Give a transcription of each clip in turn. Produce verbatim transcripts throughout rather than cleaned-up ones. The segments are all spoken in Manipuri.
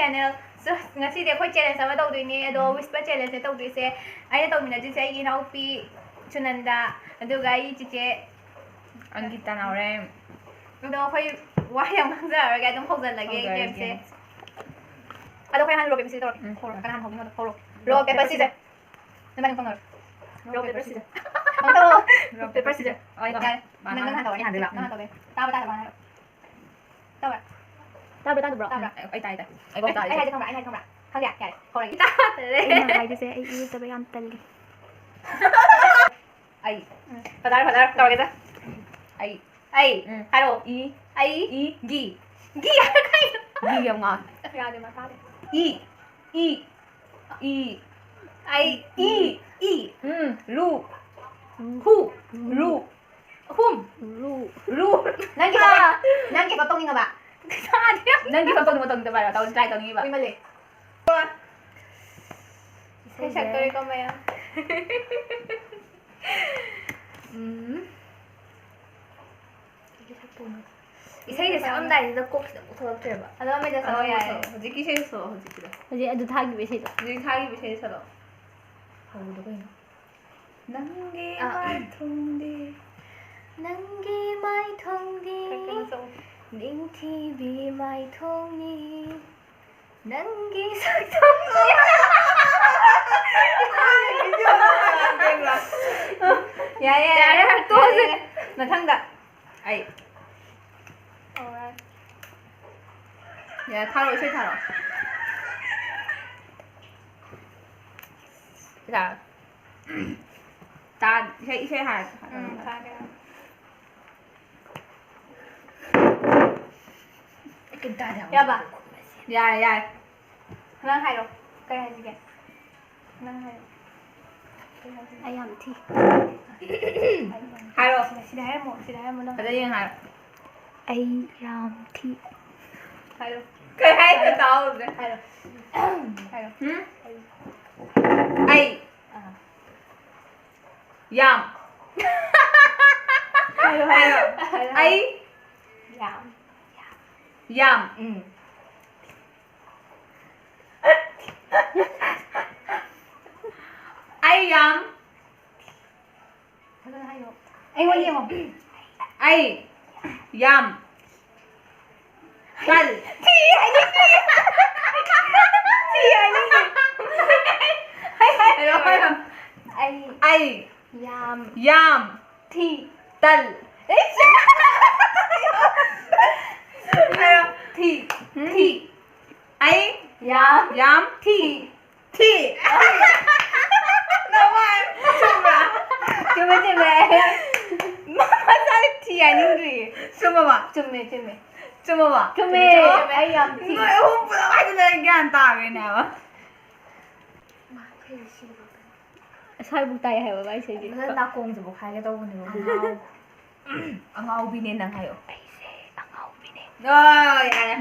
Channel. So, ꯉꯁꯤꯗꯤ ꯑꯩꯈꯣꯏ challenge ꯑꯃ ꯇꯧꯗꯣꯏꯅꯦ꯫ ꯑꯗꯣ whisper challengeꯅꯦ ꯇꯧꯗꯣꯏꯁꯦ꯫ ꯑꯩꯅ ꯇꯧꯃꯤꯟꯅꯗꯣꯏꯁꯦ ꯑꯩꯒꯤ ꯏꯅꯥꯎꯄꯤ ꯁꯨꯅꯟꯗ, ꯑꯗꯨꯒ ꯑꯩ ꯆꯤꯆꯦ ꯑꯪꯀꯤꯇꯥ ꯅꯥꯎꯔꯦꯝ꯫ ꯑꯗꯣ ꯑꯩꯈꯣꯏ ꯋꯥ ꯌꯥꯝ ꯉꯥꯡꯖꯔꯔꯣꯏꯒꯦ, ꯑꯗꯨꯝ ꯍꯧꯖꯜꯂꯒꯦ ꯍꯧꯖꯔꯒꯦ꯫ Gameꯁꯦ꯫ ꯑꯗꯣ ꯑꯩꯈꯣꯏ ꯍꯥꯟꯅ rock paper scissors ꯇꯧꯔꯛꯀꯦ꯫ ꯎꯝ꯫ ꯍꯧꯔꯣ꯫ ꯀꯅꯥ ꯍꯥꯟꯅ ꯍꯧꯗꯣꯏꯅꯣ? ꯍꯧꯔꯣ꯫ Rock paper scissors꯫ ꯅꯕꯥꯅꯤ ꯑꯃꯨꯛꯇꯪ ꯇꯧꯔꯣ꯫ Rock paper scissors꯫ ꯑꯃꯨꯛꯇꯪ ꯇꯧꯔꯣ꯫ Rock paper scissors꯫ ꯑꯣ, ꯑꯩ ꯌꯥꯔꯦ꯫ ꯅꯪ, ꯅꯪ ꯍꯥꯟꯅ ꯇꯧꯔꯣ꯫ ꯑꯩ ꯍꯥꯟꯗꯣꯏꯕ꯫ ꯅꯪ ꯍꯥꯟꯅ ꯇꯧꯒꯦ꯫ ꯇꯥꯕ꯭ꯔꯥ ꯇꯥꯗꯕ꯭ꯔꯥ ꯍꯥꯏꯔꯣ꯫ ꯇꯥꯕ꯭ꯔꯥ? ꯇꯥꯕ꯭ꯔꯥ ꯇꯥꯗꯕ꯭ꯔꯣ? ꯇꯥꯕ꯭ꯔꯥ? ꯑꯩ ꯇꯥꯏ, ꯇꯥꯏ꯫ ꯑꯩ ꯚꯣꯏꯁ ꯑꯩ ꯇꯥꯔꯦ꯫ ꯍꯥꯏꯁꯦ ꯈꯪꯕ꯭ꯔꯥ? ꯑꯩ ꯍꯥꯏꯁꯦ ꯈꯪꯕ꯭ꯔꯥ? ꯈꯪꯗꯦ? ꯌꯥꯔꯦ꯫ ꯍꯧꯔꯒꯦ꯫ ꯇꯥꯗꯔꯦ꯫ ꯑꯩꯅ ꯍꯥꯏꯕꯁꯦ ꯑꯩ ꯏꯔꯨꯖꯕ ꯌꯥꯝ ꯇꯜꯂꯤ꯫ ꯑꯩ꯫ ꯎꯝ꯫ ꯐꯖꯔꯦ, ꯐꯖꯔꯦ꯫ ꯇꯧꯔꯒꯦꯁꯦ꯫ ꯑꯩ꯫ ꯑꯩ꯫ ꯎꯝ꯫ ꯍꯥꯏꯔꯛꯑꯣ꯫ ꯏ꯫ ꯑꯩ꯫ ꯏ꯫ ꯒꯤ꯫ ꯒꯤ ꯍꯥꯏꯔ ꯀꯩꯅꯣ? ꯒꯤ ꯌꯥꯝ ꯉꯥꯡꯉꯦ꯫ ꯌꯥꯗꯦ, ꯃꯥ ꯇꯥꯗꯦ꯫ ꯏ꯫ ꯏ꯫ ꯏ꯫ ꯑꯩ꯫ ꯏ꯫ ꯏ꯫ ꯎꯝ꯫ ꯂꯨ꯫ ꯎꯝ꯫ ꯍꯨ꯫ ꯎꯝ꯫ ꯔꯨ꯫ ꯍꯨꯝ꯫ ꯔꯨ꯫ ꯔꯨ꯫ ꯅꯪ give up, ꯑꯥ꯫ ꯅꯪ give up ꯇꯧꯅꯤꯡꯉꯕ? ꯇꯥꯗꯦ꯫ ꯅꯪ give up ꯇꯧꯅꯤꯡꯕ ꯇꯧꯅꯤꯡꯗꯕ ꯍꯥꯏꯔꯣ? ꯇꯧ-, try ꯇꯧꯅꯤꯡꯉꯤꯕ? ꯀꯨꯏꯃꯜꯂꯦ꯫ ꯏꯁꯩꯁꯦ ꯁꯛꯇꯣꯔꯦꯀꯣ ꯃꯌꯥꯝ꯫ ꯎꯝ꯫ ꯀꯩ ꯁꯛꯇꯣꯏꯅꯣ? ꯏꯁꯩꯁꯦ ꯁꯛꯑꯝꯗꯥꯏꯁꯤꯗ ꯀꯣꯛꯁꯤꯗ ꯑꯃꯨꯛ ꯊꯣꯛꯂꯛꯇ꯭ꯔꯦꯕ꯫ ꯑꯗꯣ ꯑꯃꯗ ꯁꯛꯑꯣ ꯑꯅꯧꯕ ꯌꯥꯔꯦ꯫ ꯁꯛꯑꯣ꯫ ꯍꯧꯖꯤꯛꯀꯤ ꯏꯁꯩꯁꯦ ꯁꯛꯑꯣ, ꯍꯧꯖꯤꯛꯀꯤꯗꯣ꯫ ꯍꯧꯖꯤꯛ ꯑꯗꯨ ꯊꯥꯈꯤꯕ ꯏꯁꯩꯗꯣ꯫ ꯍꯧꯖꯤꯛ ꯊꯥꯈꯤꯕ ꯏꯁꯩꯗꯣ ꯁꯛꯑꯣ꯫ ꯍꯧꯕꯗꯣ ꯀꯩꯅꯣ? ꯅꯪꯒꯤ ꯑꯥ꯫ ꯃꯥꯏꯊꯣꯡꯗꯤ꯫ ꯅꯪꯒꯤ ꯃꯥꯏꯊꯣꯡꯗꯤ꯫ ꯈꯔ ꯀꯟꯅ ꯁꯛꯑꯣ꯫ ꯅꯤꯡꯊꯤꯕꯤ ꯃꯥꯏꯊꯣꯡꯅꯤ꯫ ꯅꯪꯒꯤ ꯁꯛꯇꯝꯅꯤ꯫ ꯌꯥꯔꯦ, ꯌꯥꯔꯦ, ꯌꯥꯔꯦ, ꯌꯥꯔꯦ, ꯇꯣꯛꯑꯁꯦ꯫ ꯌꯥꯔꯦ, ꯌꯥꯔꯦ꯫ ꯃꯊꯪꯗ꯫ ꯑꯩ꯫ Alright꯫ ꯌꯥꯔꯦ, ꯊꯥꯔꯛꯑꯣ, ꯏꯁꯩ ꯊꯥꯔꯛꯑꯣ꯫ ꯌꯥꯔꯦ꯫ ꯇꯥ-, ꯏꯁꯩ, ꯏꯁꯩ ꯍꯥꯏꯔꯛꯀꯦ꯫ ꯎꯝ, ꯊꯥꯔꯛꯀꯦ꯫ ꯌꯥꯕ? ꯌꯥꯔꯦ, ꯌꯥꯔꯦ꯫ ꯅꯪ ꯍꯥꯏꯔꯣ꯫ ꯀꯩ ꯍꯥꯏꯁꯤꯒꯦ? ꯅꯪ ꯍꯥꯏꯔꯣ꯫ ꯀꯩ ꯍꯥꯏꯁꯤꯒꯦ? ꯑꯩ ꯌꯥꯝ ꯊꯤ꯫ ꯍꯥꯏꯔꯣ꯫ ꯁꯤꯗ ꯍꯥꯏꯔꯝꯃꯣ, ꯁꯤꯗ ꯍꯥꯏꯔꯝꯃꯣ, ꯅꯪ꯫ ꯐꯖꯅ ꯌꯦꯡ ꯍꯥꯏꯔꯣ꯫ ꯑꯩ ꯌꯥꯝ ꯊꯤ꯫ ꯍꯥꯏꯔꯣ꯫ ꯀꯩ ꯍꯥꯏꯅꯣ ꯍꯥꯏꯔꯣ꯫ ꯇꯥꯍꯧꯗ꯭ꯔꯦ꯫ ꯍꯥꯏꯔꯣ꯫ ꯍꯥꯏꯔꯣ꯫ ꯎꯝ? ꯑꯩ꯫ ꯑꯩ꯫ ꯑꯥ꯫ ꯌꯥꯝ꯫ ꯍꯥꯏꯔꯣ, ꯍꯥꯏꯔꯣ꯫ ꯍꯥꯏꯔꯣ꯫ ꯑꯩ꯫ ꯌꯥꯝ꯫ ꯌꯥꯝ꯫ ꯎꯝ꯫ ꯑꯩ ꯌꯥꯝ ꯐꯖꯅ ꯍꯥꯏꯌꯣ꯫ ꯑꯩꯉꯣꯟꯗ ꯌꯦꯡꯉꯣ꯫ ꯑꯩ ꯌꯥꯝ ꯇꯜ ꯊꯤ ꯍꯥꯏꯅꯤꯡꯗꯦ꯫ ꯊꯤ ꯍꯥꯏꯅꯤꯡꯗꯦ꯫ ꯍꯥꯏ, ꯍꯥꯏ꯫ ꯍꯥꯏꯔꯣ, ꯍꯥꯏꯔꯣ꯫ ꯑꯩ ꯑꯩ ꯌꯥꯝ ꯌꯥꯝ ꯊꯤ ꯇꯜ ꯍꯥꯏꯔꯣ꯫ ꯊꯤ꯫ ꯎꯝ꯫ ꯊꯤ꯫ ꯑꯩ ꯌꯥꯝ ꯌꯥꯝ ꯊꯤ꯫ ꯊꯤ꯫ ꯅꯋꯥꯏ꯫ ꯆꯨꯝꯕ꯭ꯔꯥ? ꯆꯨꯝꯃꯦ, ꯆꯨꯝꯃꯦ꯫ ꯃꯥ ꯃꯁꯥꯗꯤ ꯊꯤ ꯍꯥꯏꯅꯤꯡꯗ꯭ꯔꯤꯌꯦ꯫ ꯆꯨꯝꯃꯕ? ꯆꯨꯝꯃꯦ, ꯆꯨꯝꯃꯦ꯫ ꯆꯨꯝꯃꯕ? ꯆꯨꯝꯃꯦ, ꯆꯨꯝꯃꯦ꯫ ꯑꯩ ꯌꯥꯝ ꯊꯤ꯫ ꯅꯣꯏ ꯑꯍꯨꯝ ꯄꯨꯂꯞ ꯍꯥꯏꯗꯅ ꯑꯩ ꯒ꯭ꯌꯥꯟ ꯇꯥꯈ꯭ꯔꯦꯅꯦ ꯍꯥꯏꯕ꯫ ꯁ꯭ꯋꯥꯏꯕꯨꯛ ꯇꯥꯏ ꯍꯥꯏꯕ ꯃꯥꯏ ꯏꯁꯩꯁꯦ꯫ ꯐꯖꯅ ꯅꯥꯀꯣꯡꯁꯤꯕꯨ ꯍꯥꯏꯒꯦ ꯇꯧꯕꯅꯦꯕ꯫ ꯑꯉꯥꯎ-, ꯑꯉꯥꯎꯕꯤꯅꯦ ꯅꯪ ꯍꯥꯏꯌꯣ꯫ ꯑꯩꯁꯦ ꯑꯉꯥꯎꯕꯤꯅꯦ꯫ ꯑꯣ, ꯌꯥꯔꯦ꯫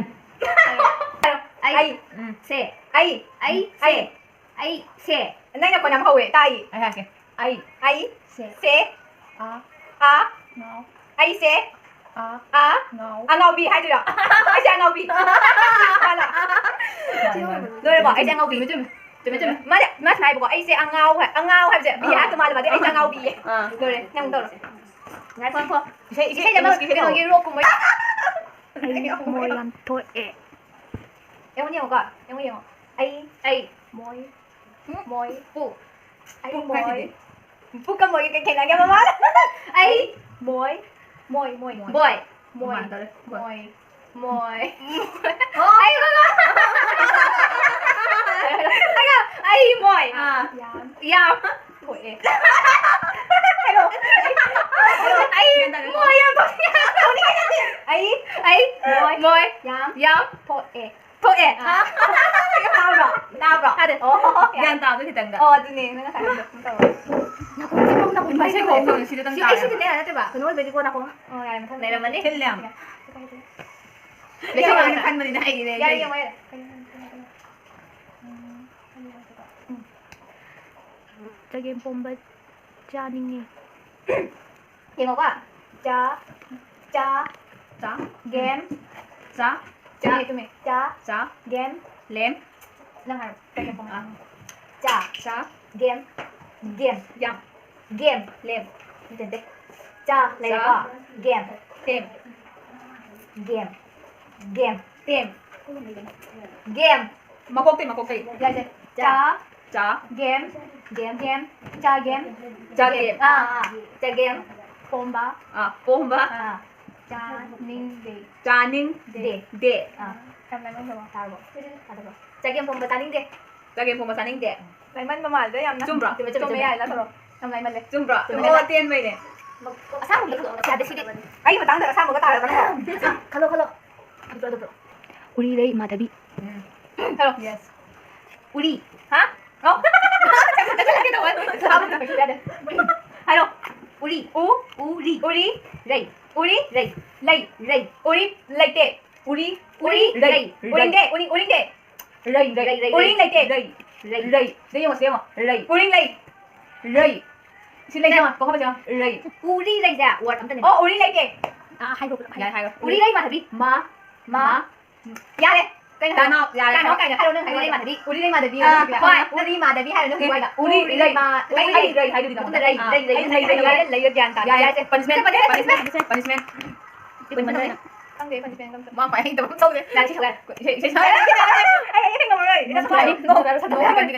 ꯑꯩ꯫ ꯑꯩ꯫ ꯎꯝ꯫ ꯁꯦ꯫ ꯑꯩ꯫ ꯑꯩ꯫ ꯁꯦ꯫ ꯑꯩ꯫ ꯑꯩ꯫ ꯁꯦ꯫ ꯅꯪ ꯅꯈꯣꯟ ꯌꯥꯝ ꯍꯧꯋꯦ, ꯇꯥꯏ꯫ ꯑꯩ ꯍꯥꯏꯔꯛꯀꯦ꯫ ꯑꯩ꯫ ꯑꯩ꯫ ꯁꯦ꯫ ꯁꯦ꯫ ꯑꯥ꯫ ꯑꯥ꯫ ꯉꯥꯎ꯫ ꯑꯩꯁꯦ꯫ ꯑꯥ꯫ ꯑꯥ꯫ ꯉꯥꯎ꯫ ꯑꯉꯥꯎꯕꯤ ꯍꯥꯏꯗꯣꯏꯔꯣ? ꯑꯩꯁꯦ ꯑꯉꯥꯎꯕꯤ꯫ ꯃꯥꯅ꯫ ꯃꯥꯅꯦ, ꯃꯥꯅꯦ꯫ ꯂꯣꯏꯔꯕꯣ? ꯑꯩꯁꯦ ꯑꯉꯥꯎꯕꯤ꯫ ꯆꯨꯝꯃꯦ, ꯆꯨꯝꯃꯦ꯫ ꯆꯨꯝꯃꯦ, ꯆꯨꯝꯃꯦ꯫ ꯃꯥꯅꯦ, ꯃꯥ ꯁꯨꯃꯥꯏ ꯍꯥꯏꯕꯀꯣ, "ꯑꯩꯁꯦ ꯑꯉꯥꯎ ꯍꯥꯏ-, ꯑꯉꯥꯎ ꯍꯥꯏꯕꯁꯦ ꯕꯤ ꯑꯥ꯫ ꯍꯥꯏꯔꯛꯇ ꯃꯥꯜꯂꯦ, ꯃꯥꯗꯤ ꯑꯩꯁꯦ ꯑꯥ꯫ ꯑꯉꯥꯎꯕꯤꯌꯦ"꯫ ꯑꯥ꯫ ꯂꯣꯏꯔꯦ, ꯅꯪ ꯑꯃꯨꯛ ꯇꯧꯔꯣ꯫ ꯉꯥꯏꯈꯣ, ꯉꯥꯏꯈꯣ꯫ ꯏꯁꯩ, ꯏꯁꯩ ꯏꯁꯩ ꯑꯃ ꯏꯁꯩ ꯀꯩꯅꯣꯒꯤ ꯔꯣꯛꯀꯨꯝꯕ꯫ ꯑꯩ ꯊꯃꯣꯏ ꯌꯥꯝ ꯊꯣꯛꯑꯦ꯫ ꯌꯦꯡꯉꯨ, ꯌꯦꯡꯉꯨꯀꯣ, ꯌꯦꯡꯉꯨ, ꯌꯦꯡꯉꯨ꯫ ꯑꯩ, ꯑꯩ꯫ ꯃꯣꯏ꯫ ꯎꯝ? ꯃꯣꯏ꯫ ꯄꯨ꯫ ꯑꯩ ꯄꯨ ꯃꯣꯏ꯫ ꯍꯥꯏꯁꯤꯗꯤ꯫ ꯄꯨ ꯀꯃꯣꯏꯒ ꯀꯩ ꯈꯦꯠꯅꯒꯦ ꯃꯃꯥꯅ? ꯑꯩ꯫ ꯃꯣꯏ꯫ ꯃꯣꯏ, ꯃꯣꯏ꯫ ꯕꯣꯏ꯫ ꯃꯣꯏ꯫ ꯃꯥꯟꯗꯔꯦ꯫ ꯕꯣꯏ꯫ ꯃꯣꯏ꯫ ꯃꯣꯏ꯫ ꯑꯣ꯫ ꯑꯩ ꯃꯃꯥ꯫ ꯑꯩ, ꯑꯩ ꯃꯣꯏ꯫ ꯑꯥ꯫ ꯌꯥꯝ꯫ ꯌꯥꯝ꯫ ꯊꯣꯛꯑꯦ꯫ ꯍꯥꯏꯔꯣ꯫ ꯑꯩ ꯒ꯭ꯌꯥꯟ ꯇꯥꯗꯦ꯫ ꯃꯣꯏ ꯌꯥꯝ ꯊꯣꯛꯅꯤꯡꯉꯦ꯫ ꯑꯩ꯫ ꯑꯩ꯫ ꯃꯣꯏ꯫ ꯃꯣꯏ꯫ ꯌꯥꯝ꯫ ꯌꯥꯝ꯫ ꯊꯣꯛꯑꯦ꯫ ꯊꯣꯛꯑꯦ꯫ ꯑꯥ꯫ ꯇꯥꯕ꯭ꯔꯣ? ꯇꯥꯕ꯭ꯔꯣ? ꯇꯥꯗꯦ꯫ ꯑꯣ, ꯌꯥꯔꯦ꯫ ꯒ꯭ꯌꯥꯟ ꯇꯥꯕꯗꯣ ꯈꯤꯇꯪꯗ꯫ ꯑꯣ, ꯑꯗꯨꯅꯦ ꯅꯪ ꯉꯁꯥꯏ ꯍꯥꯏꯕꯗꯣ꯫ ꯇꯧꯔꯣ꯫ ꯅꯥꯀꯣꯡꯁꯦ ꯄꯪ ꯅꯥꯀꯣꯡ ꯁꯤ, ꯑꯩ ꯁꯤ ꯄꯪ ꯈꯛꯇꯅꯦ ꯅꯠꯇꯦꯕ? ꯀꯩꯅꯣ ꯑꯣꯏꯕꯩꯗꯤꯀꯣ, ꯅꯥꯀꯣꯡ꯫ ꯑꯣ, ꯌꯥꯔꯦ, ꯃꯊꯪ꯫ ꯂꯩꯔꯝꯃꯅꯤ꯫ ꯊꯤꯜ ꯌꯥꯝ꯫ ꯂꯩꯁꯥꯕꯤ ꯌꯥꯔꯦ꯫ ꯈꯟꯕꯅꯤꯅ ꯍꯩꯔꯦ, ꯌꯥꯔꯦ, ꯍꯩꯔꯦ꯫ ꯌꯦꯡꯉꯣ, ꯌꯥꯔꯦ꯫ ꯎꯝ꯫ ꯆꯒꯦꯝ ꯄꯣꯝꯕ ꯆꯥꯅꯤꯡꯉꯦ꯫ ꯌꯦꯡꯉꯣꯀꯣ꯫ ꯆꯥ, ꯆꯥ, ꯆꯥ, ꯒꯦꯝ꯫ ꯆꯥ, ꯆꯥ, ꯆꯨꯝꯃꯦ, ꯆꯨꯝꯃꯦ꯫ ꯆꯥ, ꯆꯥ, ꯒꯦꯝ꯫ ꯂꯦꯝ꯫ ꯅꯪ ꯍꯥꯏꯔꯣ꯫ ꯀꯩ ꯀꯩ ꯄꯣꯝꯕ? ꯆꯥ꯫ ꯆꯥ꯫ ꯒꯦꯝ꯫ ꯒꯦꯝ꯫ ꯌꯥꯝ꯫ ꯒꯦꯝ꯫ ꯂꯦꯝ꯫ ꯅꯠꯇꯦ, ꯅꯠꯇꯦ꯫ ꯆꯥ ꯂꯩꯔꯦꯀꯣ? ꯆꯥ꯫ ꯒꯦꯝ꯫ ꯇꯦꯝ꯫ ꯒꯦꯝ꯫ ꯒꯦꯝ꯫ ꯇꯦꯝ꯫ ꯒꯦꯝ꯫ ꯃꯀꯣꯛꯇꯩ, ꯃꯀꯣꯛꯇꯩ꯫ ꯌꯥꯏꯁꯦ꯫ ꯆꯥ꯫ ꯆꯥ꯫ ꯒꯦꯝ꯫ Game, game. ꯆꯥ ꯒꯦꯝ꯫ ꯆꯥ ꯒꯦꯝ꯫ ꯑꯥ, ꯑꯥ, ꯑꯥ꯫ ꯆꯥ ꯒꯦꯝ꯫ ꯄꯣꯝꯕ꯫ ꯑꯥ, ꯄꯣꯝꯕ꯫ ꯑꯥ꯫ ꯆꯥꯅꯤꯡꯗꯦ꯫ ꯆꯥꯅꯤꯡ꯫ ꯗꯦ꯫ ꯗꯦ꯫ ꯑꯥ꯫ ꯌꯥꯝ ꯂꯥꯏꯃꯟꯈ꯭ꯔꯕꯣ? ꯇꯥꯔꯕꯣ? ꯇꯥꯗꯕ꯭ꯔꯣ? ꯆꯒꯦꯝ ꯄꯣꯝꯕ ꯆꯥꯅꯤꯡꯗꯦ꯫ ꯆꯒꯦꯝ ꯄꯣꯝꯕ ꯆꯥꯅꯤꯡꯗꯦ꯫ ꯂꯥꯏꯃꯟꯕ ꯃꯥꯜꯂꯦ ꯌꯥꯝꯅ꯫ ꯆꯨꯝꯕ꯭ꯔꯣ? ꯆꯨꯝꯃꯦ, ꯆꯨꯝꯃꯦ, ꯆꯨꯝꯃꯦ, ꯆꯨꯝꯃꯦ꯫ ꯌꯥꯔꯦ, ꯂꯥꯊꯣꯔꯛꯑꯣ꯫ ꯌꯥꯝ ꯂꯥꯏꯃꯜꯂꯦ꯫ ꯆꯨꯝꯕ꯭ꯔꯣ? ꯆꯨꯝꯃꯦ꯫ ꯑꯣ, ꯇꯦꯟꯕꯩꯅꯦ꯫ ꯑꯁꯥꯡꯕꯗ ꯌꯥꯗꯦ ꯁꯤꯗꯤ꯫ ꯑꯩꯒꯤ ꯃꯇꯥꯡꯗ ꯑꯁꯥꯡꯕꯒ ꯇꯥꯔꯗꯅꯀꯣ꯫ ꯈꯜꯂꯣ, ꯈꯜꯂꯣ꯫ ꯑꯗꯨ ꯄꯤꯔꯛꯑꯣ, ꯑꯗꯨ ꯄꯤꯔꯛꯑꯣ꯫ ꯎꯔꯤ ꯂꯩ ꯃꯥꯙꯕꯤ꯫ ꯎꯝ꯫ ꯍꯥꯏꯔꯣ꯫ Yes꯫ ꯎꯔꯤ꯫ ꯍꯥ? ꯍꯥꯎ꯫ ꯆꯠꯂꯒꯦ ꯇꯧꯕ꯫ ꯌꯥꯗꯦ꯫ ꯍꯥꯏꯔꯣ꯫ ꯎꯔꯤ꯫ ꯎ꯫ ꯎꯔꯤ꯫ ꯎꯔꯤ꯫ ꯔꯩ꯫ ꯎꯔꯤ꯫ ꯔꯩ꯫ ꯂꯩ꯫ ꯔꯩ꯫ ꯎꯔꯤ꯫ ꯂꯩꯇꯦ꯫ ꯎꯔꯤ꯫ ꯎꯔꯤ꯫ ꯎꯔꯤ꯫ ꯔꯩ꯫ ꯔꯩ꯫ ꯎꯔꯤꯡꯗꯦ꯫ ꯎꯔꯤ꯫ ꯎꯔꯤꯡꯗꯦ꯫ ꯔꯩ, ꯔꯩ, ꯔꯩ, ꯎꯔꯤꯡ ꯂꯩꯇꯦ꯫ ꯔꯩ, ꯔꯩ, ꯔꯩ꯫ ꯁꯤꯗ ꯌꯦꯡꯉꯣ, ꯁꯤꯗ ꯌꯦꯡꯉꯣ꯫ ꯔꯩ꯫ ꯎꯔꯤꯡ ꯂꯩ꯫ ꯔꯩ꯫ ꯁꯤ ꯂꯩ ꯌꯦꯡꯉꯣ, ꯀꯣꯛ ꯐꯝꯃ ꯌꯦꯡꯉꯣ꯫ ꯔꯩ꯫ ꯎꯔꯤ ꯂꯩꯁꯦ word ꯑꯝꯇꯅꯦ꯫ ꯑꯣ, ꯎꯔꯤ ꯂꯩꯇꯦ꯫ ꯑꯥ, ꯍꯥꯏꯈ꯭ꯔꯣ, ꯄꯨꯂꯞ ꯍꯥꯏꯈ꯭ꯔꯣ꯫ ꯌꯥꯔꯦ, ꯍꯥꯏꯈ꯭ꯔꯣ꯫ ꯎꯔꯤ ꯂꯩ ꯃꯥꯙꯕꯤ꯫ ꯃꯥ, ꯃꯥ꯫ ꯃꯥ꯫ ꯌꯥꯔꯦ꯫ ꯀꯩꯅꯣ ꯇꯥꯅꯧ, ꯍꯥꯏꯔꯣ? ꯌꯥꯔꯦ, ꯇꯥꯅꯧ ꯍꯥꯏꯔꯣ꯫ ꯀꯥꯏꯅ ꯍꯥꯏꯔꯣ ꯅꯪ ꯎꯔꯤ ꯂꯩ ꯍꯥꯏꯕꯗꯣ꯫ ꯃꯥꯙꯕꯤ꯫ ꯎꯔꯤ ꯂꯩ ꯃꯥꯙꯕꯤ ꯑꯥ, ꯍꯥꯏꯔꯣ ꯅꯪ ꯍꯣꯏ, ꯍꯧꯖꯤꯛ ꯍꯥꯏꯗꯣ꯫ ꯎꯔꯤ ꯎꯔꯤ ꯂꯩ ꯂꯩ꯫ ꯃꯥ-, ꯎꯔꯤ ꯂꯩ꯫ ꯂꯩ, ꯂꯩ ꯍꯥꯏꯗꯨꯗꯤ ꯅꯪꯉꯣꯟꯗ ꯅꯪ꯫ ꯂꯩ, ꯑꯥ, ꯂꯩ, ꯂꯩ, ꯂꯩ, ꯂꯩ, ꯂꯩ, ꯂꯩ꯫ ꯂꯩ, ꯂꯩ, ꯒ꯭ꯌꯥꯟ ꯇꯥꯗꯦ꯫ ꯌꯥꯔꯦ, ꯌꯥꯔꯦ꯫ Punishment, punishment, punishment, punishment꯫ ꯈꯪꯗꯦ, punishment ꯀꯝꯇ꯫ ꯃꯥ ꯈ꯭ꯋꯥꯏ ꯍꯩꯇꯕ ꯑꯃ ꯇꯧꯔꯦ꯫ ꯂꯥꯏꯔꯤꯛ ꯁꯤ ꯁꯣꯛꯑꯦ꯫ ꯏꯁꯩ, ꯏꯁꯩ ꯁꯛꯑꯦ꯫ ꯑꯩ, ꯑꯩ, ꯑꯩ ꯉꯝꯃꯔꯣꯏ꯫ ꯏꯁꯩ ꯁꯛꯑꯦ꯫ ꯅꯣꯡ ꯆꯨꯔꯛꯑꯗꯤ ꯁꯛꯑꯣ꯫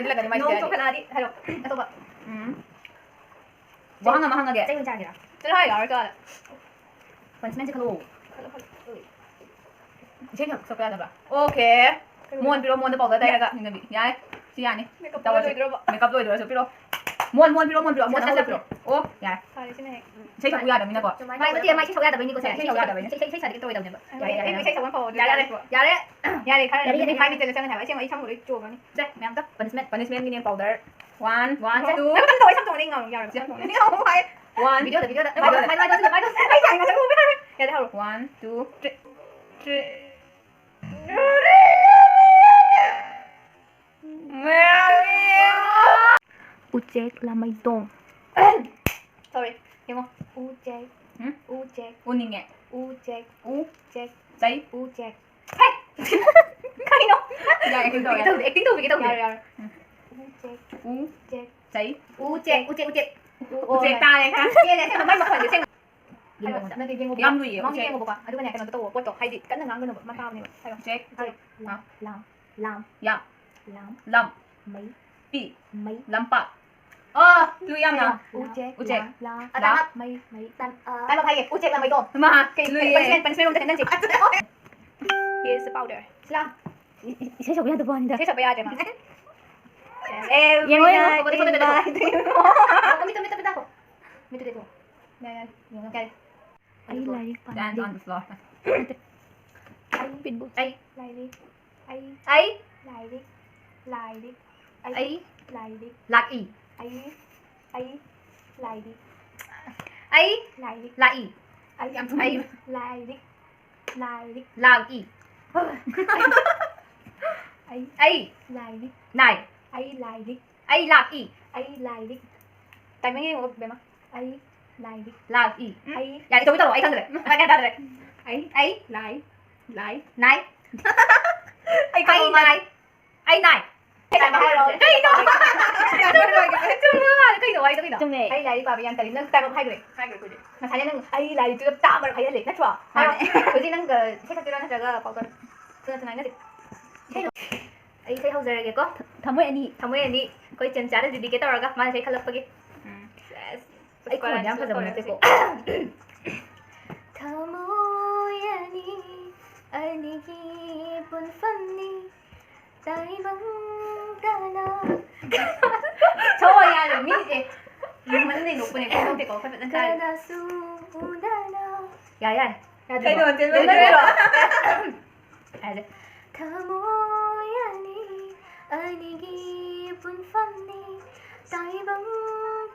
ꯅꯣꯡ ꯆꯨꯔꯛꯑꯗꯤ ꯍꯥꯏꯔꯣ꯫ ꯑꯇꯣꯞꯄ꯫ ꯎꯝ꯫ ꯋꯥꯍꯪ ꯑꯃ ꯍꯪꯉꯒꯦ꯫ ꯆꯩ ꯑꯣꯏꯅ ꯆꯥꯒꯦꯔꯥ? ꯆꯠꯂꯣ ꯍꯥꯏ, ꯌꯥꯔꯣꯏ, ꯆꯠꯂꯣ꯫ Punishment ꯁꯦ ꯈꯜꯂꯣ꯫ ꯈꯜꯂꯣ, ꯈꯜꯂꯣ꯫ ꯏꯁꯩ ꯁꯛ-, ꯁꯛꯄ ꯌꯥꯗꯕ꯭ꯔꯥ? Okay꯫ ꯀꯩꯅꯣ? ꯃꯣꯟ ꯄꯤꯔꯣ, ꯃꯣꯟꯗ powder ꯇꯩꯔꯒ ꯁꯤꯡꯅꯕꯤ꯫ ꯌꯥꯔꯦ, ꯁꯤ ꯌꯥꯅꯤ꯫ Makeup ꯇꯧꯔꯁꯤ꯫ ꯂꯣꯏꯗ꯭ꯔꯕꯣ? Makeup ꯂꯣꯏꯗ꯭ꯔꯁꯨ ꯄꯤꯔꯣ꯫ ꯃꯣꯟ, ꯃꯣꯟ ꯄꯤꯔꯣ, ꯃꯣꯟ ꯄꯤꯔꯣ, ꯃꯣꯟ ꯁꯠ, ꯁꯠ ꯑꯅꯧꯕ ꯄꯤꯔꯣ꯫ ꯑꯣ, ꯌꯥꯔꯦ꯫ ꯐꯔꯦ, ꯁꯤꯅ ꯍꯦꯛ꯫ ꯏꯁꯩ ꯁꯛꯄ ꯌꯥꯗꯕꯅꯤꯅꯀꯣ꯫ ꯃꯥꯏ ꯅꯠꯇꯦ, ꯃꯥꯏ ꯏꯁꯩ ꯁꯛ ꯌꯥꯗꯕꯩꯅꯤꯀꯣ, ꯁꯦ꯫ ꯏꯁꯩ ꯁꯛ ꯌꯥꯗꯕꯩꯅꯦ꯫ ꯏꯁꯩ, ꯏꯁꯩ ꯁꯛꯑꯗꯤ ꯀꯩꯝ ꯇꯧꯔꯣꯏꯗꯕꯅꯦꯕ꯫ ꯌꯥꯔꯦ, ꯌꯥꯔꯦ, ꯑꯩ ꯌꯥꯔꯦ꯫ ꯏꯁꯩ ꯁꯛꯄ ꯑꯃ ꯐꯥꯎꯕ ꯌꯥꯔꯦ, ꯌꯥꯔꯦ꯫ ꯌꯥꯔꯦ꯫ ꯌꯥꯔꯦ, ꯈꯔ ꯌꯥꯔꯦ, ꯂꯩꯔꯗꯤ ꯌꯥꯔꯦ꯫ ꯃꯥꯏ ꯃꯤꯠꯇ ꯆꯪꯉꯅꯤ ꯍꯥꯏꯕ꯫ ꯑꯁꯦꯡꯕ ꯑꯩ ꯁꯝ ꯂꯣꯏ ꯆꯣꯡꯉꯅꯤ꯫ ꯁꯦ, ꯃꯌꯥꯝ ꯇꯧ꯫ Punishment꯫ Punishment ꯒꯤꯅꯦ powder꯫ One, one, two꯫ ꯅꯪ ꯇꯧ, ꯑꯩ ꯁꯝ ꯆꯣꯡꯉꯅꯤ, ꯉꯥꯎꯔꯣ, ꯉꯥꯎꯔꯣ꯫ ꯁꯤ ꯁꯝ ꯆꯣꯡꯉꯅꯤ꯫ ꯉꯥꯎꯔꯣ, ꯍꯥꯏ꯫ One꯫ Video ꯗ, video ꯗ꯫ Video ꯗ꯫ ꯃꯥꯏ, ꯃꯥꯏ, ꯃꯥꯏ, ꯃꯥꯏ, ꯃꯥꯏ, ꯃꯥꯏ꯫ ꯌꯥꯔꯦ, ꯍꯧꯔꯣ꯫ One, two, three, three꯫ ꯎꯆꯦꯛ ꯂꯥꯃꯩꯗꯣꯡ꯫ Sorry, ꯌꯦꯡꯉꯣ꯫ ꯎꯆꯦꯛ꯫ ꯎꯝ? ꯎꯆꯦꯛ꯫ ꯎꯅꯤꯡꯉꯦ꯫ ꯎꯆꯦꯛ꯫ ꯎ꯫ ꯆꯦꯛ꯫ ꯆꯩ꯫ ꯎꯆꯦꯛ꯫ ꯍꯦ! ꯀꯩꯅꯣ? ꯌꯥꯔꯦ, ꯑꯦꯛꯇꯤꯡ ꯇꯧꯕꯤꯒꯦ ꯇꯧꯕꯅꯦ, ꯑꯦꯛꯇꯤꯡ ꯇꯧꯕꯤꯒꯦ ꯇꯧꯕꯅꯦ꯫ ꯌꯥꯔꯦ, ꯌꯥꯔꯦ꯫ ꯎ ꯆꯦꯛ꯫ ꯎ ꯆꯦꯛ꯫ ꯎ ꯆꯦꯛ, ꯎ ꯆꯦꯛ, ꯎ ꯆꯦꯛ꯫ ꯎ ꯆꯦꯛ ꯇꯥꯔꯦ, ꯈꯔ꯫ ꯆꯦꯜꯂꯦ, ꯑꯁꯦꯡꯕ ꯃꯥꯏ ꯃꯈꯣꯟꯁꯦ ꯑꯁꯦꯡꯕ꯫ ꯅꯠꯇꯦ, ꯌꯦꯡꯉꯣ꯫ ꯌꯥꯝ ꯂꯨꯏꯌꯦ, ꯃꯃꯥꯡꯒꯤ ꯎꯆꯦꯛ꯫ ꯌꯦꯡꯉꯣꯕꯀꯣ꯫ ꯑꯗꯨꯒꯅꯦ, ꯀꯩꯅꯣꯗꯣ ꯇꯧꯋꯣ, ꯄꯣꯠꯇꯣ꯫ ꯍꯥꯏꯗꯤ, ꯀꯟꯅ ꯉꯥꯡꯒꯅꯣꯕ, ꯃꯇꯥꯕꯅꯦꯕ꯫ ꯍꯥꯏꯔꯣ꯫ ꯎꯆꯦꯛ꯫ ꯎꯆꯦꯛ꯫ ꯂꯥꯝ꯫ ꯂꯥꯝ꯫ ꯂꯥꯝ꯫ ꯌꯥꯝ꯫ ꯂꯥꯝ꯫ ꯂꯝ꯫ ꯃꯩ꯫ ꯄꯤ꯫ ꯃꯩ꯫ ꯂꯝꯄꯥꯛ꯫ ꯑꯣ, ꯂꯨꯏ ꯌꯥꯝꯅ꯫ ꯎꯆꯦꯛ꯫ ꯎꯆꯦꯛ꯫ ꯂꯥꯝ꯫ ꯂꯥꯝ꯫ ꯇꯥꯏꯕꯛ꯫ ꯃꯩ꯫ ꯃꯩ꯫ ꯇꯥꯏꯕꯛ ꯍꯥꯏꯒꯦ꯫ ꯎꯆꯦꯛ ꯂꯥꯝ ꯃꯩꯗꯣ꯫ ꯃꯥ꯫ ꯀꯩ, ꯂꯨꯏꯌꯦ꯫ ꯀꯩ punishment, punishment ꯔꯣꯝꯗ ꯆꯪꯁꯤ꯫ Here's the powder. Sheela. E-, E-, ꯏꯁꯩ ꯁꯛꯄ ꯌꯥꯗꯕ ꯋꯥꯅꯤꯗ꯫ ꯏꯁꯩ ꯁꯛꯄ ꯌꯥꯗ꯭ꯔꯦ ꯃꯥ꯫ ꯌꯦꯡꯉꯣ, ꯌꯦꯡꯉꯣ, ꯐꯣꯇꯣ, ꯐꯣꯇꯣ, ꯐꯣꯇꯣ꯫ ꯃꯤꯠꯇ, ꯃꯤꯠꯇ, ꯃꯤꯠꯇ ꯇꯥꯛꯈꯣ꯫ ꯃꯤꯠꯇꯨꯗ ꯇꯥꯛꯈꯣ꯫ ꯌꯥꯔꯦ, ꯌꯥꯔꯦ, ꯌꯦꯡꯉꯣ, ꯌꯥꯔꯦ꯫ ꯑꯩ ꯑꯗꯨꯕꯨ ꯂꯥꯏꯔꯤꯛ ꯄꯥꯅꯤꯡꯗꯦ꯫ Stand on the floor. ꯅꯠꯇꯦ꯫ ꯑꯩ ꯄꯤꯠꯕꯨꯜ꯫ ꯑꯩ ꯂꯥꯏꯔꯤꯛ꯫ ꯑꯩ ꯑꯩ ꯂꯥꯏꯔꯤꯛ꯫ ꯂꯥꯏꯔꯤꯛ꯫ ꯑꯩ ꯑꯩ ꯂꯥꯏꯔꯤꯛ꯫ ꯂꯥꯛꯏ꯫ ꯑꯩ, ꯑꯩ ꯂꯥꯏꯔꯤꯛ꯫ ꯑꯩ ꯂꯥꯏꯔꯤꯛ꯫ ꯂꯥꯛꯏ꯫ ꯑꯩ ꯌꯥꯝ ꯊꯨꯝꯍꯩ꯫ ꯂꯥꯏꯔꯤꯛ꯫ ꯂꯥꯏꯔꯤꯛ꯫ ꯂꯥꯛꯏ꯫ ꯑꯩ ꯑꯩ ꯂꯥꯏꯔꯤꯛ꯫ ꯅꯥꯏ꯫ ꯑꯩ ꯂꯥꯏꯔꯤꯛ꯫ ꯑꯩ ꯂꯥꯛꯏ꯫ ꯑꯩ ꯂꯥꯏꯔꯤꯛ꯫ Timing ꯌꯦꯡꯉꯣ, ꯕꯦꯝꯃ꯫ ꯑꯩ ꯂꯥꯏꯔꯤꯛ꯫ ꯂꯥꯛꯏ꯫ ꯎꯝ? ꯑꯩ ꯌꯥꯔꯦ, ꯏꯇꯣꯝ ꯇꯧꯔꯣ, ꯑꯩ ꯈꯪꯗ꯭ꯔꯦ꯫ ꯒ꯭ꯌꯥꯟ ꯇꯥꯗ꯭ꯔꯦ꯫ ꯑꯩ, ꯑꯩ ꯂꯥꯏ, ꯂꯥꯏ꯫ ꯅꯥꯏ꯫ ꯑꯩ ꯑꯩ ꯈꯪꯍꯧꯗ꯭ꯔꯦ꯫ ꯅꯥꯏ꯫ ꯑꯩ ꯅꯥꯏ꯫ ꯀꯩꯅꯣ? ꯆꯨꯝꯕ ꯃꯥꯜꯂꯦ꯫ ꯀꯩꯅꯣ? ꯋꯥꯔꯤꯗꯣ ꯀꯩꯅꯣ? ꯆꯨꯝꯃꯦ꯫ ꯑꯩ ꯂꯥꯏꯔꯤꯛ ꯄꯥꯕ ꯌꯥꯝ ꯇꯜꯂꯤ꯫ ꯅꯪ ꯇꯥꯏꯕꯛ ꯍꯥꯏꯈ꯭ꯔꯦ꯫ ꯍꯥꯏꯈ꯭ꯔꯦ ꯑꯩꯈꯣꯏꯗꯤ꯫ ꯉꯁꯥꯏꯅ ꯅꯪ ꯑꯩ ꯂꯥꯏꯔꯤꯛꯇꯨꯗ ꯇꯥꯛ ꯑꯃꯔꯛ ꯍꯥꯏꯍꯜꯂꯦ, ꯅꯠꯇ꯭ꯔꯣ? ꯃꯥꯅꯦ꯫ ꯍꯥꯏꯔꯣ꯫ ꯍꯧꯖꯤꯛ ꯅꯪ, ꯑ, ꯏꯁꯩ ꯁꯛꯇꯣꯏꯔꯣ ꯅꯠꯇ꯭ꯔꯒ ꯄꯥꯎꯇꯥꯛ? ꯊꯨꯅ ꯊꯨꯅ ꯍꯥꯏꯅꯁꯤ꯫ ꯏꯁꯩ ꯍꯧ-, ꯑꯩ ꯏꯁꯩ ꯍꯧꯖꯔꯒꯦꯀꯣ꯫ ꯊꯃꯣꯏ ꯑꯅꯤ꯫ ꯊꯃꯣꯏ ꯑꯅꯤ꯫ ꯑꯩꯈꯣꯏ ꯆꯦꯝꯆꯥꯗ dedicate ꯇꯧꯔꯒ ꯃꯥꯅ ꯏꯁꯩ ꯈꯜꯂꯛꯄꯒꯤ꯫ ꯎꯝ꯫ Yes꯫ ꯑꯩ ꯈꯣꯟ ꯌꯥꯝ ꯐꯖꯕ ꯅꯠꯇꯦꯀꯣ꯫ ꯊꯃꯣꯏ ꯑꯅꯤ, ꯑꯅꯤꯒꯤ ꯄꯨꯟꯐꯝꯅꯤ, ꯇꯥꯏꯕꯪ ꯀꯅꯥ꯫ ꯊꯃꯣꯏ ꯌꯥꯗꯦ, ꯃꯤꯁꯦ ꯃꯅꯨꯡꯗꯩ ꯅꯣꯛꯄꯅꯦ, ꯀꯩꯝ ꯇꯧꯗꯦꯀꯣ, ꯑꯩꯈꯣꯏ ꯐꯖꯅ ꯇꯥꯔꯤ꯫ ꯀꯅꯥꯁꯨ ꯎꯗꯅ꯫ ꯌꯥꯔꯦ, ꯌꯥꯔꯦ꯫ ꯌꯥꯗ꯭ꯔꯤꯕꯣ? ꯀꯩꯅꯣ, ꯆꯦꯟꯕ ꯌꯥꯗ꯭ꯔꯤꯕꯣ? ꯌꯥꯔꯦ꯫ ꯊꯃꯣꯏ ꯑꯅꯤ, ꯑꯅꯤꯒꯤ ꯄꯨꯟꯐꯝꯅꯤ, ꯇꯥꯏꯕꯪ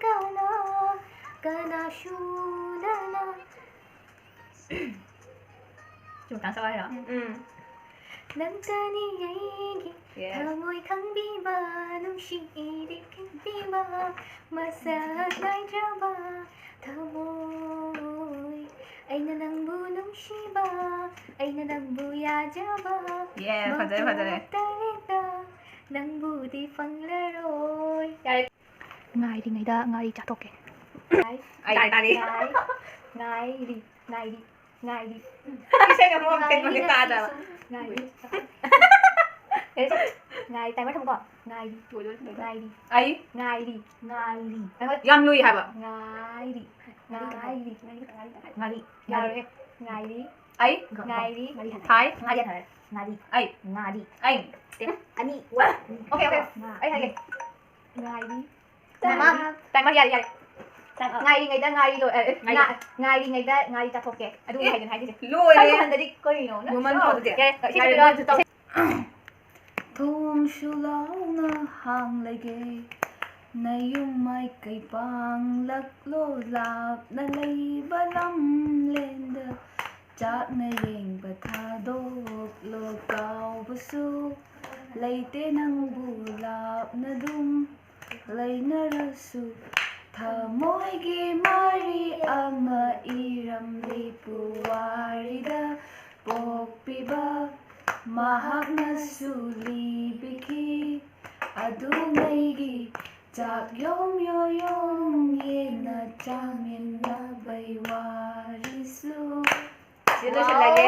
ꯀꯅꯥ, ꯀꯅꯥꯁꯨ ꯎꯗꯅ꯫ ꯆꯨꯝ ꯇꯥꯡ ꯁꯛꯑꯣ ꯍꯥꯏꯔꯣ? ꯎꯝ꯫ ꯅꯪꯇꯅꯤ ꯑꯩꯒꯤ ꯌꯦꯁ꯫ ꯊꯃꯣꯏ ꯈꯪꯕꯤꯕ, ꯅꯨꯡꯁꯤ ꯏꯗꯤꯛ ꯈꯪꯕꯤꯕ, ꯃꯁꯛ ꯅꯥꯏꯗ꯭ꯔꯕ ꯊꯃꯣꯏ꯫ ꯑꯩꯅ ꯅꯪꯕꯨ ꯅꯨꯡꯁꯤꯕ, ꯑꯩꯅ ꯅꯪꯕꯨ ꯌꯥꯖꯕ, ꯌꯦ, ꯐꯖꯔꯦ, ꯐꯖꯔꯦ꯫ ꯃꯄꯨ ꯑꯇꯩ ꯅꯪꯕꯨꯗꯤ ꯐꯪꯂꯔꯣꯏ꯫ ꯌꯥꯔꯦ꯫ ꯉꯥꯏꯔꯤꯉꯩꯗ ꯉꯥꯔꯤ ꯆꯥꯊꯣꯛꯀꯦ꯫ ꯉꯥꯏ-, ꯑꯩ ꯇꯥꯔꯦ, ꯇꯥꯔꯦ꯫ ꯉꯥꯏ-, ꯉꯥꯏꯔꯤ, ꯉꯥꯏꯔꯤ, ꯉꯥꯏꯔꯤ꯫ ꯏꯁꯩ ꯑꯃꯨꯛ ꯊꯤꯟꯕꯒꯤ ꯇꯥꯗꯕ꯫ ꯉꯥꯏꯔꯤ꯫ ꯌꯥꯔꯦ, ꯁꯦ꯫ ꯉꯥꯏ, timer ꯊꯝꯃꯨꯀꯣ꯫ ꯉꯥꯏꯔꯤ, ꯉꯥꯏꯔꯤ, ꯑꯩ ꯉꯥꯏꯔꯤ, ꯉꯥꯏꯔꯤ꯫ ꯌꯥꯝ ꯂꯨꯏ ꯍꯥꯏꯕ꯫ ꯉꯥꯏꯔꯤ, ꯉꯥꯏꯔꯤ, ꯉꯥꯏꯔꯤ꯫ ꯉꯥꯔꯤ꯫ ꯌꯥꯔꯣꯏꯍꯦ꯫ ꯉꯥꯏꯔꯤ, ꯑꯩ ꯉꯥꯏꯔꯤ꯫ ꯊꯥꯏ꯫ ꯉꯥꯏꯔꯤ, ꯊꯥꯏ꯫ ꯉꯥꯏꯔꯤ꯫ ꯑꯩ ꯉꯥꯏꯔꯤ꯫ ꯑꯩ ꯑꯅꯤ꯫ Okay, okay. ꯑꯩ ꯍꯥꯏꯒꯦ꯫ ꯉꯥꯏꯔꯤ꯫ Timer, timer, ꯌꯥꯔꯦ, ꯌꯥꯔꯦ꯫ ꯉꯥꯏꯔꯤꯉꯩꯗ ꯉꯥꯔꯤ ꯂꯣꯏ-, ꯑ, ꯑ, ꯉꯥꯏꯔꯤ꯫ ꯉꯥ-, ꯉꯥꯏꯔꯤꯉꯩꯗ ꯉꯥꯔꯤ ꯆꯥꯊꯣꯛꯀꯦ꯫ ꯑꯗꯨ ꯍꯥꯏꯗꯅ ꯍꯥꯏꯗꯣꯏꯁꯦ꯫ ꯂꯣꯏꯔꯦ꯫ ꯍꯟꯗꯗꯤ ꯀꯩꯅꯣ? ꯅꯪ ꯌꯨꯝꯃꯟ ꯁꯤꯔꯣ? ꯐꯥꯎꯗꯗꯤ꯫ ꯌꯥꯔꯦ, ꯏꯁꯩ ꯁꯛꯄꯤꯔꯣ꯫ ꯊꯣꯡꯁꯨ ꯂꯥꯎꯅ ꯍꯥꯡꯂꯒꯦ, ꯅꯌꯨꯝ ꯃꯥꯏꯀꯩ ꯄꯥꯡꯂꯛꯂꯣ, ꯂꯥꯞꯅ ꯂꯩꯕ ꯂꯝꯂꯦꯟꯗ ꯆꯥꯛꯅ ꯌꯦꯡꯕ ꯊꯥꯗꯣꯛꯂꯣ, ꯀꯥꯎꯕꯁꯨ ꯂꯩꯇꯦ ꯅꯪꯕꯨ ꯂꯥꯞꯅꯗꯨꯝ ꯂꯩꯅꯔꯁꯨ꯫ ꯊꯃꯣꯏꯒꯤ ꯃꯔꯤ ꯑꯃ ꯏꯔꯝꯂꯤ ꯄꯨꯋꯥꯔꯤꯗ ꯄꯣꯛꯄꯤꯕ ꯃꯍꯥꯛꯅꯁꯨ ꯂꯤꯕꯤꯈꯤ꯫ ꯑꯗꯨꯉꯩꯒꯤ ꯆꯥꯛ ꯌꯣꯝ ꯌꯣ ꯌꯣꯝ ꯌꯦꯟꯅ ꯆꯥꯃꯤꯟꯅꯕꯩ ꯋꯥꯔꯤꯁꯨ꯫ ꯁꯤ ꯂꯣꯏꯁꯤꯜꯂꯒꯦ꯫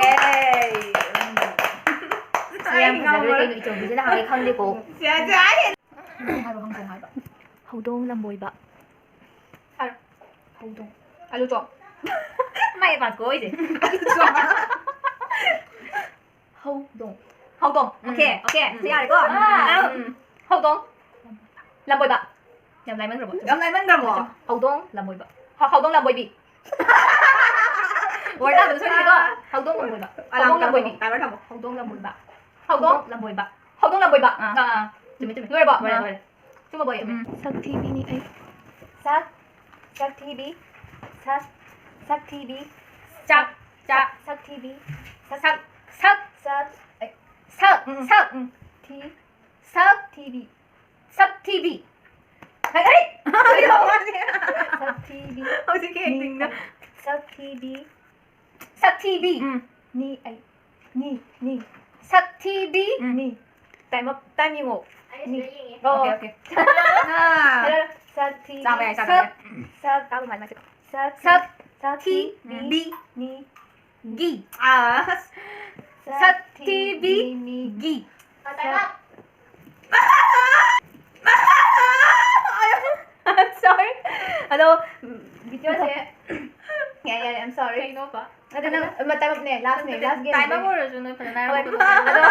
ꯁꯤ ꯌꯥꯝ ꯐꯖꯈ꯭ꯔꯦ ꯀꯩꯅꯣ, ꯏꯆꯧꯕꯤꯁꯤꯅ ꯍꯥꯏꯒꯦ ꯈꯪꯗꯦꯀꯣ꯫ ꯁꯤ ꯌꯥ-, ꯁꯤ ꯌꯥ-, ꯍꯥꯏꯔꯣ, ꯍꯪꯗꯣ ꯍꯥꯏꯔꯣ꯫ ꯍꯧꯗꯣꯡ ꯂꯝꯕꯣꯏꯕ꯫ ꯍꯥꯏꯔꯣ꯫ ꯍꯧꯗꯣꯡ꯫ ꯑꯂꯨ ꯆꯣꯞ꯫ ꯃꯥꯏ advance ꯀꯣꯏꯁꯦ꯫ ꯍꯧꯗꯣꯡ꯫ ꯍꯧꯗꯣꯡ꯫ Okay, okay. ꯁꯤ ꯌꯥꯔꯦꯀꯣ? ꯎꯝ꯫ ꯍꯧꯗꯣꯡ꯫ ꯂꯝꯕꯣꯏꯕ꯫ ꯌꯥꯝ ꯂꯥꯏꯃꯟꯈ꯭ꯔꯕꯣ? ꯌꯥꯝ ꯂꯥꯏꯃꯟꯈ꯭ꯔꯕꯣ? ꯍꯧꯗꯣꯡ ꯂꯝꯕꯣꯏꯕ꯫ ꯍ-, ꯍꯧꯗꯣꯡ ꯂꯝꯕꯣꯏꯕꯤ꯫ Word ꯇꯥꯕꯗ ꯁꯣꯏꯗꯅꯀꯣ꯫ ꯍꯧꯗꯣꯡ ꯂꯝꯕꯣꯏꯕ꯫ Alarm ꯍꯧꯗꯣꯡ ꯂꯝꯕꯣꯏꯕꯤ꯫ Timer ꯊꯝꯃꯣ꯫ ꯍꯧꯗꯣꯡ ꯂꯝꯕꯣꯏꯕ꯫ ꯍꯧꯗꯣꯡ ꯂꯝꯕꯣꯏꯕ꯫ ꯍꯧꯗꯣꯡ ꯂꯝꯕꯣꯏꯕ꯫ ꯑꯥ꯫ ꯑꯥ, ꯑꯥ꯫ ꯆꯨꯝꯃꯦ, ꯆꯨꯝꯃꯦ꯫ ꯂꯣꯏꯔꯕꯣ? ꯂꯣꯏꯔꯦ, ꯑꯥ꯫ ꯂꯣꯏꯔꯦ꯫ ꯆꯨꯝꯃꯕꯣ ꯑꯩ? ꯎꯝ꯫ ꯁꯛꯊꯤꯕꯤꯅꯤ ꯑꯩ꯫ ꯁꯛ, ꯁꯛꯊꯤꯕꯤ, ꯁꯛ, ꯁꯛꯊꯤꯕꯤ꯫ ꯆꯥꯛ, ꯆꯥꯛ꯫ ꯁꯛꯊꯤꯕꯤ꯫ ꯁꯛ, ꯁꯛ꯫ ꯁꯛ꯫ ꯑꯩ, ꯁꯛ, ꯎꯝ, ꯎꯝ꯫ ꯁꯛ꯫ ꯎꯝ꯫ ꯊꯤ꯫ ꯁꯛ꯫ ꯊꯤꯕꯤ꯫ ꯁꯛꯊꯤꯕꯤ꯫ ꯍꯩ, ꯍꯩ! ꯁꯛꯊꯤꯕꯤ꯫ ꯍꯧꯖꯤꯛꯀꯤ acting ꯗꯣ꯫ ꯁꯛꯊꯤꯕꯤ꯫ ꯁꯛꯊꯤꯕꯤ꯫ ꯎꯝ꯫ ꯅꯤ ꯑꯩ꯫ ꯅꯤ, ꯅꯤ꯫ ꯁꯛꯊꯤꯕꯤ꯫ ꯎꯝ꯫ ꯅꯤ꯫ Time up, time ꯌꯦꯡꯉꯣ꯫ ꯑꯣ꯫ Okay, okay. ꯍꯥꯏꯔꯣ, ꯍꯥꯏꯔꯣ꯫ ꯁꯛ ꯊꯤ-, ꯆꯥꯕ ꯌꯥꯏ, ꯆꯥꯕ ꯁꯛ-, ꯌꯥꯏ꯫ ꯁꯛ, ꯇꯥꯕ ꯃꯥꯜꯂꯦ ꯃꯥꯁꯦ꯫ ꯁꯛ-, ꯁꯛ ꯁꯛ ꯊꯤ-, ꯊꯤ-, ꯕꯤ-, ꯕꯤ-, ꯅꯤ-, ꯒꯤ꯫ ꯑꯥ, ꯁꯛ ꯁꯛ ꯊꯤ-, ꯊꯤ-, ꯕꯤ-, ꯕꯤ-, ꯅꯤ-, ꯒꯤ꯫ ꯁꯛ-, I'm sorry. ꯑꯗꯣ, videoꯁꯦ, ꯌꯥꯔꯦ, ꯌꯥꯔꯦ, I'm sorry. ꯀꯩꯅꯣꯕ? ꯑꯗꯣ ꯅꯪ, ꯃꯇꯝꯅꯦ, lastꯅꯦ, last gameꯅꯦ꯫ Time ꯑꯃ ꯑꯣꯏꯔꯁꯨ ꯅꯣꯏ ꯐꯖꯅ ꯍꯣꯏ, ꯍꯥꯏꯔꯛꯑꯣ꯫ ꯑꯗꯣ,